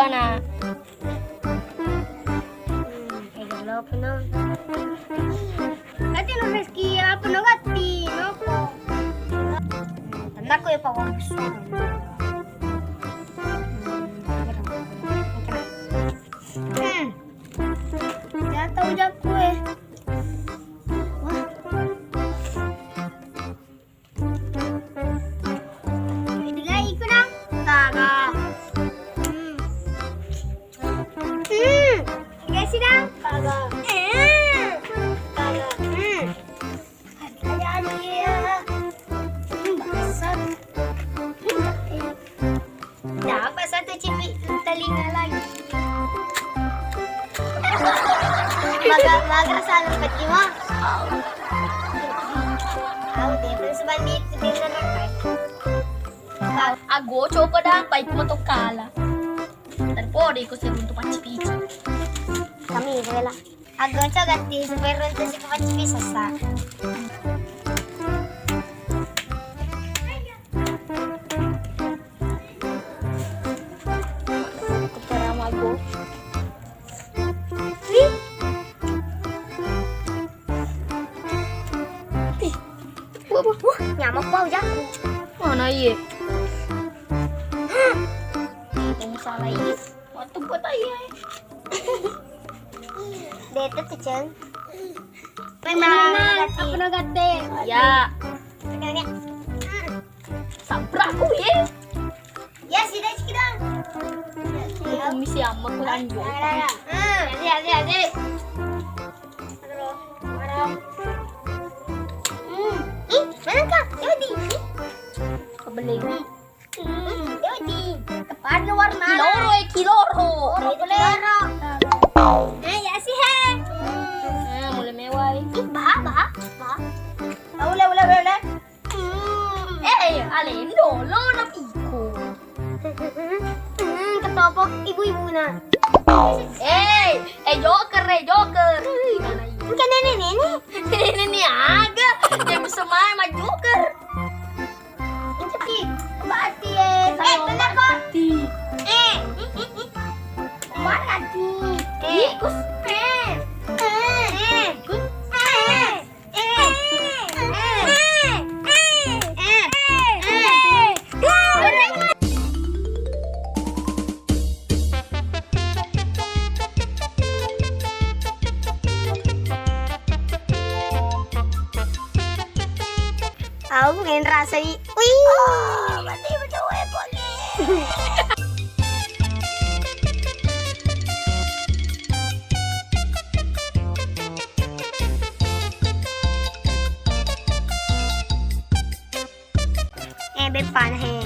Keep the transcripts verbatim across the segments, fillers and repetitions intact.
Mana? Hmm, eh, gelo apa no? Gatti no Reski, apa no gatti no? Hmm, tendakku ya Pak Wong. Hmm, jatuh ujakku eh. Wah. Dilai ikut dong. Taga. Hmm. Hmm. Kasih dong. Taga. Eh. Taga. Hmm. Ada dia. Hmm, basah. Hmm. Dapat satu cipi telinga lagi. Maga, maga salah peti mah. Au, dia pun sebanding itu dengan apa? Ago coba dah, baik motor kalah. Terpode ikut seruntuk paci-pici. Kami rela. Ago coba gatti, supaya runtuk si paci-pici sasa. Keterang mago. Wih. Ih. Wah, wah, wah, nyamuk bau jago. Mana iye? Kamu salah iye. Waktu buat aye. Bete tuh, Ceng. Menang. Apa no gatti? Ya. Sekalian. Sabrak ku ye. Ya, sida, sida. Ini komisi amma ku lanjut. Hmm. Ade, ade, ade. Hmm. Ih, mana kak? Yodi. Kebeling. Hmm, Yodi. Tepat warna. Kiloro, eh, kiloro. Kiloro. Eh, ya sih, he. Hmm. Eh, mulai mewah. Ih, bah, bah, bah. Ule, ule, ule, ule. Hmm. Eh, alendo, lo na piko. Hmm, ketopok ibu-ibuna. Eh, eh, joker, eh, joker. Bukan nenek-nenek. Nenek-nenek aga. Dia bisa main sama joker. Itu ki, berarti, eh, eh, benar kok. Eh, berarti. Eh, eh, eh, eh. Au, ngenrasai. Wih. Oh, berarti betul, eh, boleh. Eh, beppa na he.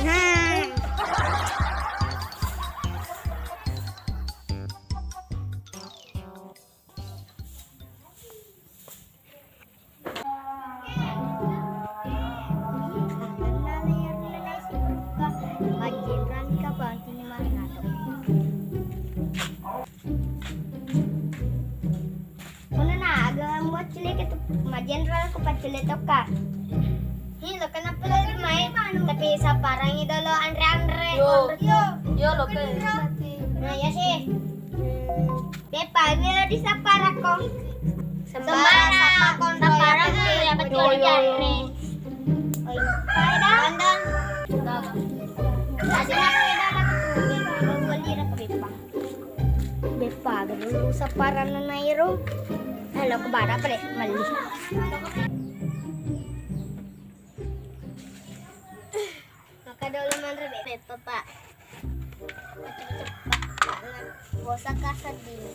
Hmm. Majjenrang kapang tini manado. Kono na aga muaccule ke tu majenral ko paccule tokka. Hi, lo kenapa lo main? Tapi saparangi dolo anre-anre. Yo. Yo, lo ke. Nah, ya sih. Beppa, gue lo di saparakko. Sembara, sapa kon, saparang, ya, betul, yo, yo, ya, yo. Nih. Oh, iya. Pai dah. Anda. Kasih nama dah, lah, betul. Lo beli dah ke Beppa. Beppa, gede lu saparan na iro. Eh, lo ke mana, apa deh? Meli. Maka dolo manre Beppa, Pak. Cepet-cepet, Pak. Bosa kasar dini.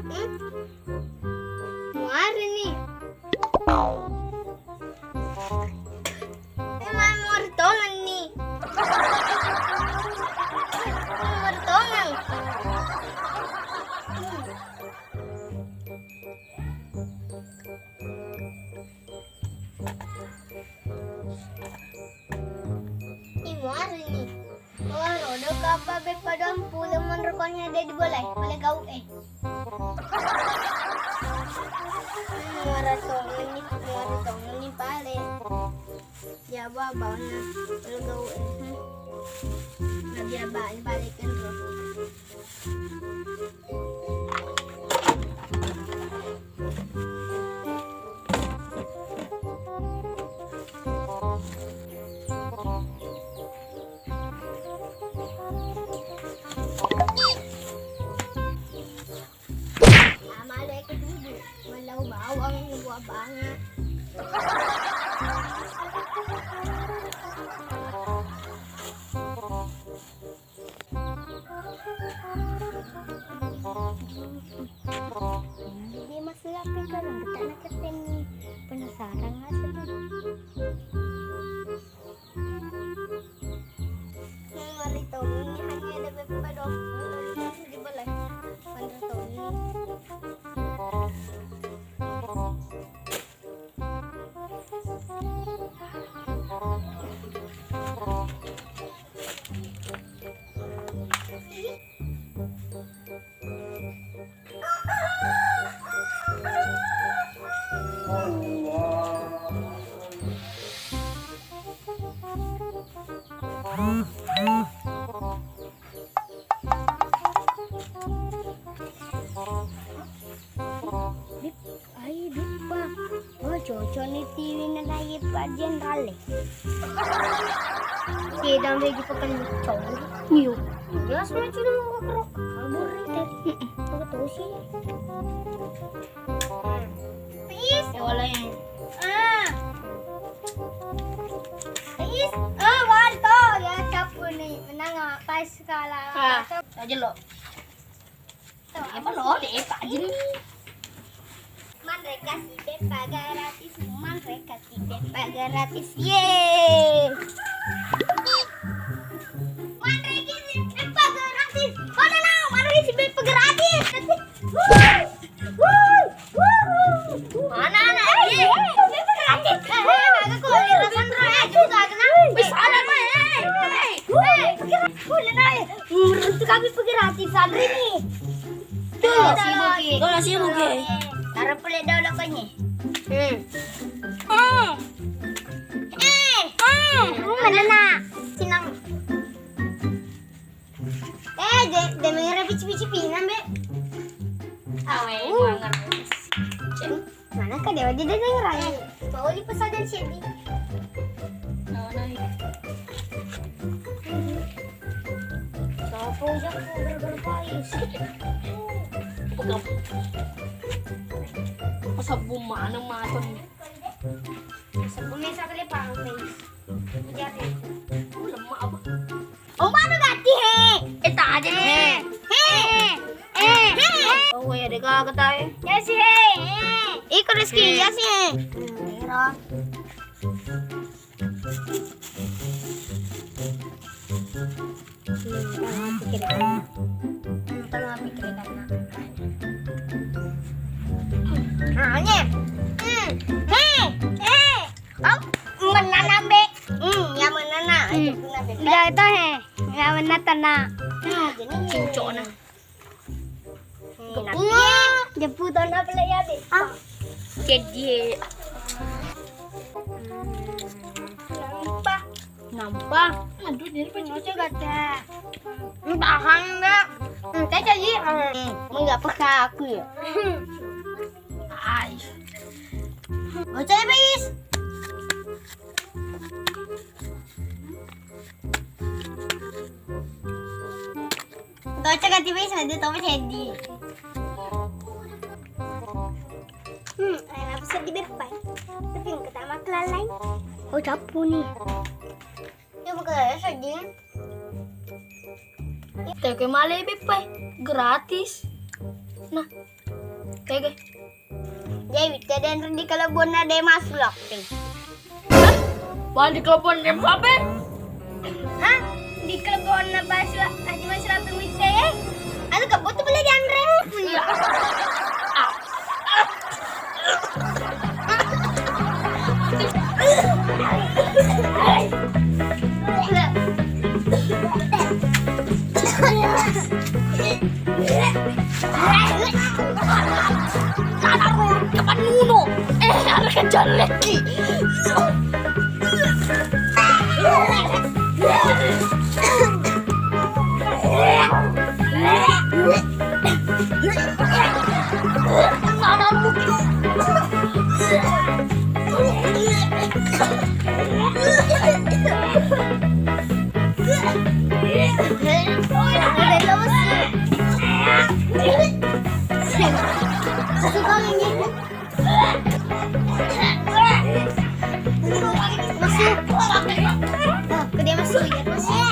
Hmm? Muarini. Emang muari tongenni. Muari tongeng. Apa beppa dong pulo menrukongnya de di bolai, boleh gau eh. Muara tongeng ni, muara tongeng ni pale. Ya, ba, bauna. Boleh gau eh. Nabi abang balik kan, bro. Amale ke dulu, melau bawang buah banget. Jadi, Mas, tapi kalau kita nak ketemu, penasaran nggak sih? Ngeri tau ini hanya ada beberapa dokter di belakang. Ngeri tau ini. Bip, ai, Bippa. Oh, cocok nih tiwinna Ippa Jenderal. Sedang bagi pakai lucong. Iyo. Jelas macam lu nggak kerok. Kabur nih, Teh. Apa tuh sih? Please. Ya, wala ya. Ah. Please. Ah, wal to. Ya, capu nih. Menang, ah, pas kalah. Ah, aja lo. Apa lo, de' pa aja nih. Manre kasi beppa gratis, manre kasi beppa gratis. Yeay. Manre kasi beppa gratis. Oh, no, no, manre kasi beppa gratis. Wuh. Wuh. Wuh. Mana anak ini? Beppa gratis. Eh, eh, aku lihat Sandra, eh, juga kena. Wis, ada apa, eh? Eh, eh. Wuh, nah, eh. Menurut kami pegeratis Sandri nih. Tuh, sibuk, Ki. Kau sibuk, Ki. Taruh pula daun lakonnya. Hmm. Hmm. Eh. Hmm. Hmm, mana nak? Sinang. Eh, de, de mengira pici-pici pinang, Be. Awe, mangar. Cek. Mana ka dewa dia dengeran? Eh, mau lipas aja sih, Bi. Nah, nah, iya. Siapa aja aku gara-gara pais? Pegang. Apa sabun mana maton? Sabunnya saya kali paham, guys. Jadi. Oh, lemak apa? Oh, mana ganti, he? Eh, tak aja nih. He. He. He. He. Oh, ya deh, kakak tahu. Ya sih, he. He. Iko Rizky, he. Ya sih, he. Hmm, ya. Hmm, tengah pikir karena. Hmm, tengah pikir karena. Nah, ini. Hmm. He. He. Oh, menanam, Be. Hmm, ya menanam. Hmm. Itu pun ada, Be. Udah itu, he. Ya menanam tanah. Nah, jadi cincokna. Bunga. Jeppu tanah pele ya, Be. Ah. Jadi. Nampak. Nampak. Aduh, jadi pengen coba, Teh. Tahan, Be. Hmm, Teh, jadi. Hmm, enggak pakai aku ya. Ais. Bocah ya, Pais. Bocah ganti, Pais, nanti tahu jadi. Hmm, ayo, aku sedih, Beb, Pai. Tapi nggak ketama kelalai. Oh, capu nih. Ya, bukan saya sedih. Tege male, Beb, Pai. Gratis. Nah. Tege. Dewi, teden di kelebonna de masulak, Pi. Hah? Wah, di kelebon de masulak, Pi? Hah? Di kelebonna masulak, Haji Masulak, Pi, Pi, eh? Anu, kebut tuh boleh dianre. Iya. Jalekki. Masuk. Nah, ke dia masuk.